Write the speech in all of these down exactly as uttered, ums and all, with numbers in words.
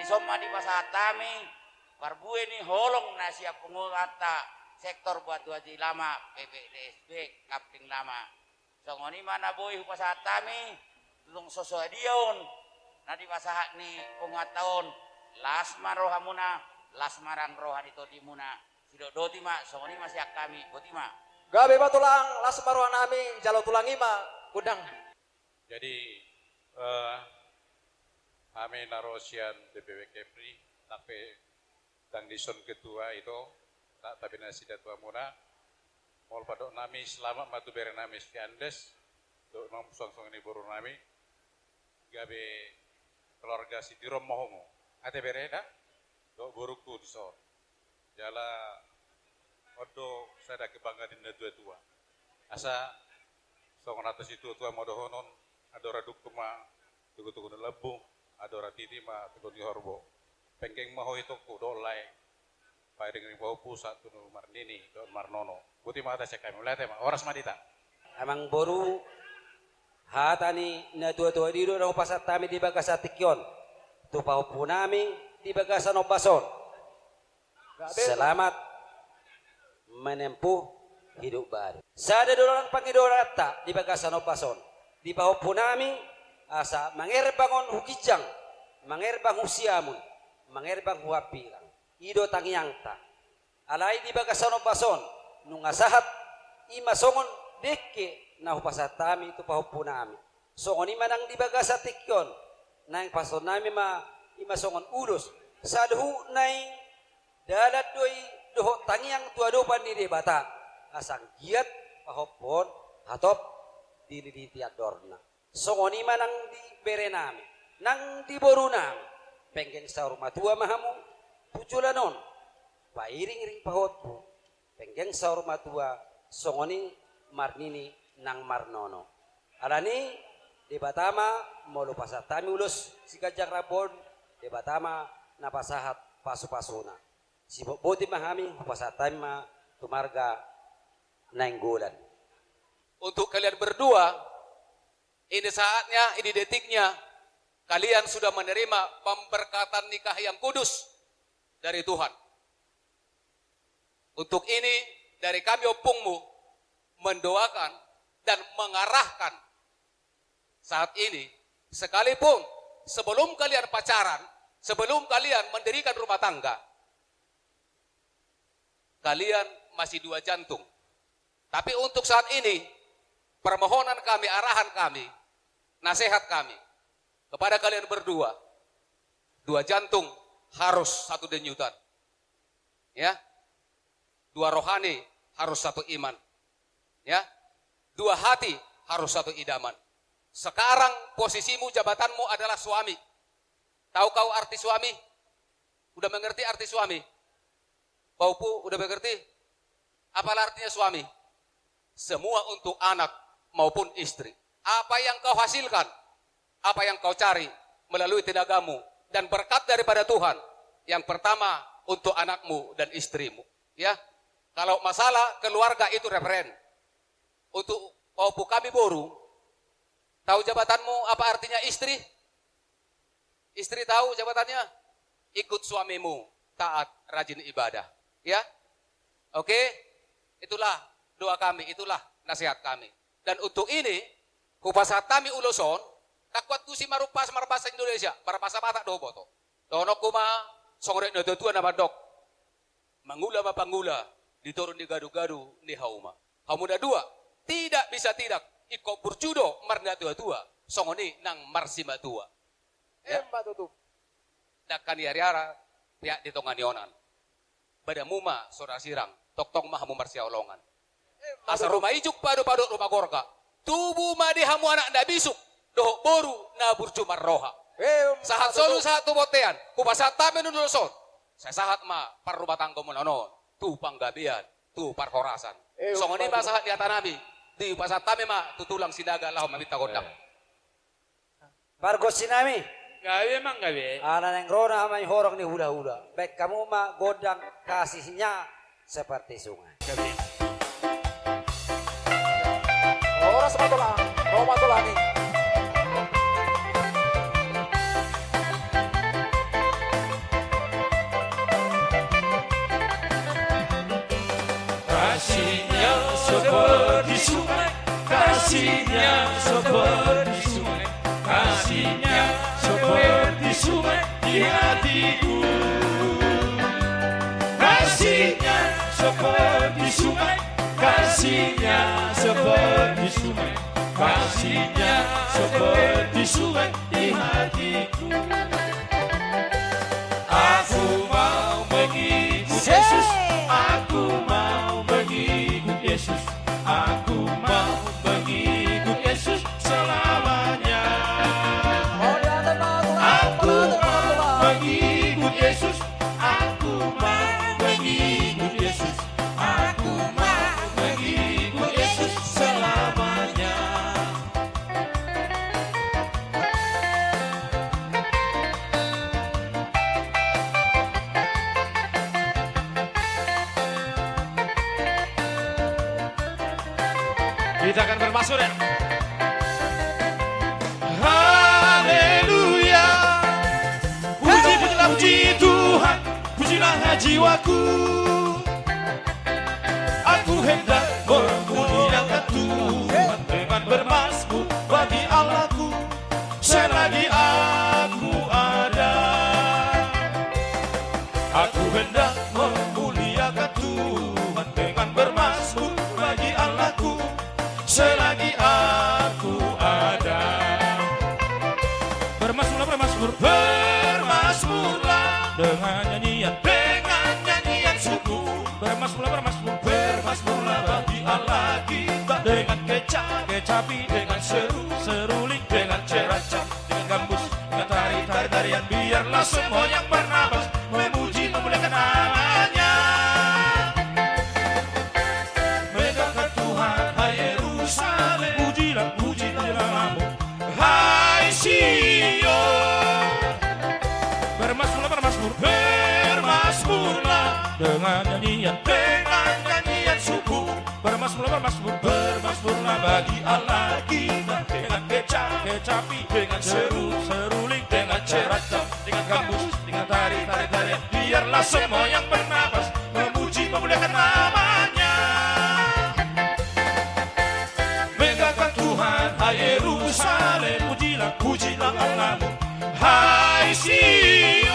Dison ma dipasahat hami parbue ni holong na sian punguanta sektor Batu Aji Lama, P P D S B Kapling Lama. Songon i ma na boi hupasahat hami, tu tung so sadia on na dipasahat ni punguanta on, las ma rohamuna, las ma nang roha ni tondimuna. Sidok doti ma, songon i ma sian hami, boti ma. Gabe ma tulang, las ma rohanami, jalo tulang i ma, gondang. Jadi, eh, hami na ro sian D P W Kepri, nang pe ndang dison ketua ito, tak tapi nasida tuamuna, molo pandok nami selamat ma tu bere nami si Andes, dohot nang suang songon i boru nami, gabe keluarga sitiruon ma hamu. Ate bere da? Dohot borungku dison. Jala on do sada kebanggaan ni na tua-tua. Asa songon hata si tua-tua ma dohonon, andora dungku ma togu-togu ni lambung, andora titi ma togu ni horbo. Penggeng ma ho itongku dohot lae. Pairing-iring pahompu sahat tu na marnini dohot marnono. Boti ma hata sian hami, mauliate ma, horas ma di hita. Amang boru, hata ni na tua-tua i do na hupasahat hami di bagasan tingki on tu pahompu nami di bagasan ombas on. Selamat menempuh hidup baru. Sada do nang pangidoanta di bagasan ombas on di pahompu nami, asa mangerbang on hu ginjang, mangerbang hu siamun, mangerbang hu hambirang. I do tangiangta. Alai di bagasan ombas on, nunga sahat, i ma songon dengke na hupasahat hami tu pahompu nami. Songon i ma nang di bagasan tingki on, naeng pasahaton nami ma, i ma songon ulos, saluhut naeng dalan do i dohot tangiang tu adopan ni Debata, asa anggiat pahompu on hatop dililiti andorna. Songon i ma nang di bere nami, nang di boru nami, penggeng saur matua ma hamu tu joloan on, pairing-iring pahompu, penggeng saur matua, songon i marnini nang marnono. Alani, Debata ma, molo pasahat hami ulos siganjang rambu on, Debata ma na pasahat pasu-pasuna. Sibotboti ma hami, hupasahat hami ma tu marga Nainggolan. Untuk kalian berdua, ini saatnya, ini detiknya, kalian sudah menerima pemberkatan nikah yang kudus dari Tuhan. Untuk ini, dari kami ompungmu mendoakan dan mengarahkan saat ini, sekalipun sebelum kalian pacaran, sebelum kalian mendirikan rumah tangga, kalian masih dua jantung. Tapi untuk saat ini, permohonan kami, arahan kami, nasihat kami kepada kalian berdua, dua jantung harus satu denyutan. Ya. Dua rohani harus satu iman. Ya. Dua hati harus satu idaman. Sekarang posisimu, jabatanmu adalah suami. Tahu kau arti suami? Udah mengerti arti suami? Pahompu, udah mengerti? Apalah artinya suami? Semua untuk anak maupun istri. Apa yang kau hasilkan, apa yang kau cari melalui tenagamu dan berkat daripada Tuhan, yang pertama untuk anakmu dan istrimu. Ya, kalau masalah keluarga itu referen. Untuk pahompu kami boru, tahu jabatanmu apa artinya istri? Istri tahu jabatannya? Ikut suamimu, taat, rajin ibadah. Ya? Oke? Itulah doa kami, itulah nasihat kami. Dan untuk ini, hupasahat hami ulos on, ndang huantusi marumpas marbahasa Indonesia, marbahasa Batak do huboto. Dohononku ma, songon dok ni natuatua na mandok. Mangula ma pangula, di toru ni gadugadu ni hauma. Hamu na dua, tidak bisa tidak, ingkon burju do marnatuatua, songon i nang marsimatua. Ya. Emma tutu. Dangka ni ariara, peak di tonga ni onan. Badanmu ma so ra sirang, tongtong ma hamu marsihaholongan. Emma tutu. Asa ruma ijuk pado-pado ruma gorga. Tubu ma di hamu anak na bisuk, dohot boru na burju marroha. Emma tutu. Sahat solu sahat tu bontean, hupasahat hami ulos on. Sai sahat ma parrumatanggamuna on, tu panggabean, tu parhorasan. Emma tutu. Songon i ma sahat ni hata nami, dipasahat hami ma tu tulang Sinaga laho maminta gondang. Eh. Pargonsi nami. Gabe, amang, gabe. Ala naeng ro nama i horong ni hulahula. Baen hamu ma gondang kasihnya seperti sungai. Gabe. Horas ma tulang, ro ma tulang i. Seperti sungai, kasih-Nya seperti sungai, kasih-Nya seperti sungai di hatiku. Kasih-Nya seperti sungai, kasih-Nya seperti sungai, kasih-Nya seperti sungai di hatiku. Aku mau mengikut Yesus, aku mau mengikut Yesus, aku mau mengikut Yesus selamanya. Aku mau mengikut Yesus, aku mau mengikut Yesus, aku mau mengikut Yesus selamanya. Kita akan bermasmur, ya. Haleluya. Puji, pujilah, puji Tuhan. Pujilah jiwaku. Aku hendak memuliakan Tuhan dengan bermasmur bagi Allahku selagi aku ada. Aku hendak memuliakan Tuhan dengan bermasmur bagi Allahku selagi aku ada. Bermasmurlah, bermasmur. Bermasmurlah dengan nyanyian, dengan nyanyian syukur. Bermasmurlah, bermasmur. Bermasmurlah bagi Allah kita dengan kecapi, kecapi, dengan seru, seruling, dengan ceracam, dengan gambus, dengan tari, tari, tarian. Biarlah semua yang bernapas memuji, memuliakan nama-Nya. Megahkan Tuhan, hai Yerusalem. Pujilah, pujilah namamu, hai Sion. Bermasmurlah, bermasmur. Bermasmurlah dengan nyanyian, dengan nyanyian syukur. Bermasmurlah, bermasmur. Bermasmurlah bagi Allah kita dengan kecapi, kecapi, dengan seru, seruling, dengan ceracam, dengan gambus, dengan tari, tari, tarian. Biarlah semua yang bernapas memuji, memuliakan nama-Nya. Megahkan Tuhan, hai Yerusalem. Pujilah, pujilah Allahmu, hai Sion.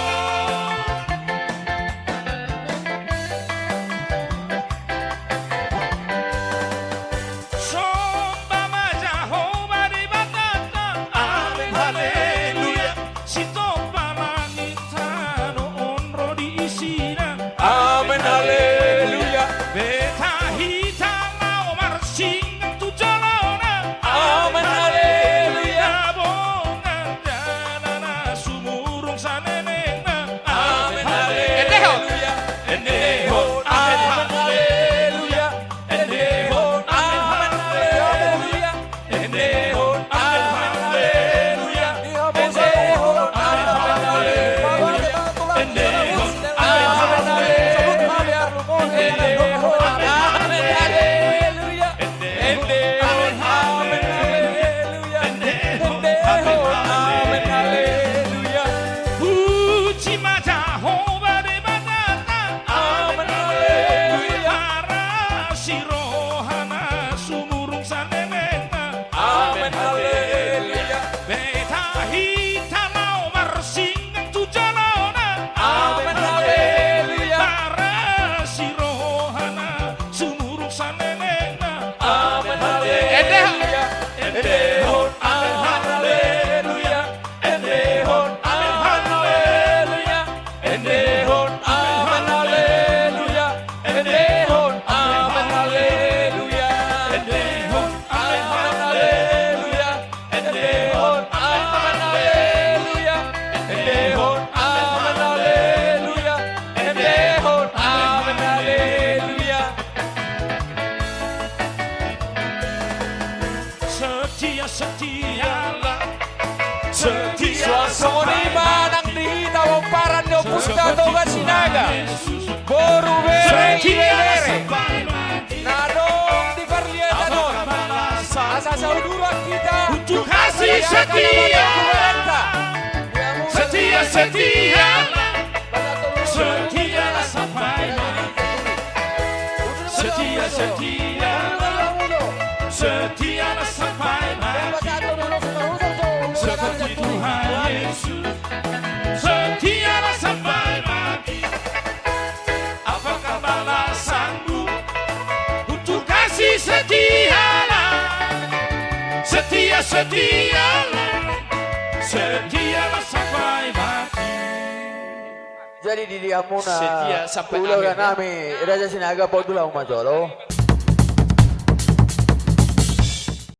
Somba ma Jahowa Debatanta. Amen, haleluya. Sitompa langit tano on ro di isina. Amen, haleluya. Beta hita laho marsinggang tu jolona. Amen, haleluya. Bongan jala na sumurung sanenengna. Amen, haleluya. Endehon. Endehon. Amen, haleluya. Endehon. Amen, haleluya. Endehon. Amen, haleluya. Endehon. Amen, haleluya. Endehon. Amen, haleluya. Endehon. Amen, haleluya. Endehon. Amen, haleluya. Endehon. Amen, haleluya. Puji ma Jahowa Debatanta. Amen, haleluya. Marasi rohana sumurung sanenengna. Amen, haleluya. Beta hita laho marsinggang tu jolona. Amen, haleluya. Marasi rohana sumurung sanenengna. Amen, haleluya. Endehon. Endehon. Amen, haleluya. Endehon. Amen, haleluya. Endehon. Amen, haleluya. Endehon. Amen, haleluya. Endehon. Amen, haleluya. Endehon. Amen, haleluya. Endehon. Amen, haleluya. Endehon. Amen, haleluya. Setia, setialah, setia. Suang songon i ma nang di hita pomparan ni Ompunta Toga Sinaga, boru, bere, ibebere na adong di parliatan on. Asa saudurang hita, untuk kasih setia. Setia, setia. Setia sampai mati. Setia, setia. Setialah, setia, setialah, setialah sampai mati. Jadi di dia muna, setia sampai ulaon akhir, ya? Nami Raja Sinaga, pondul hamu ma jolo.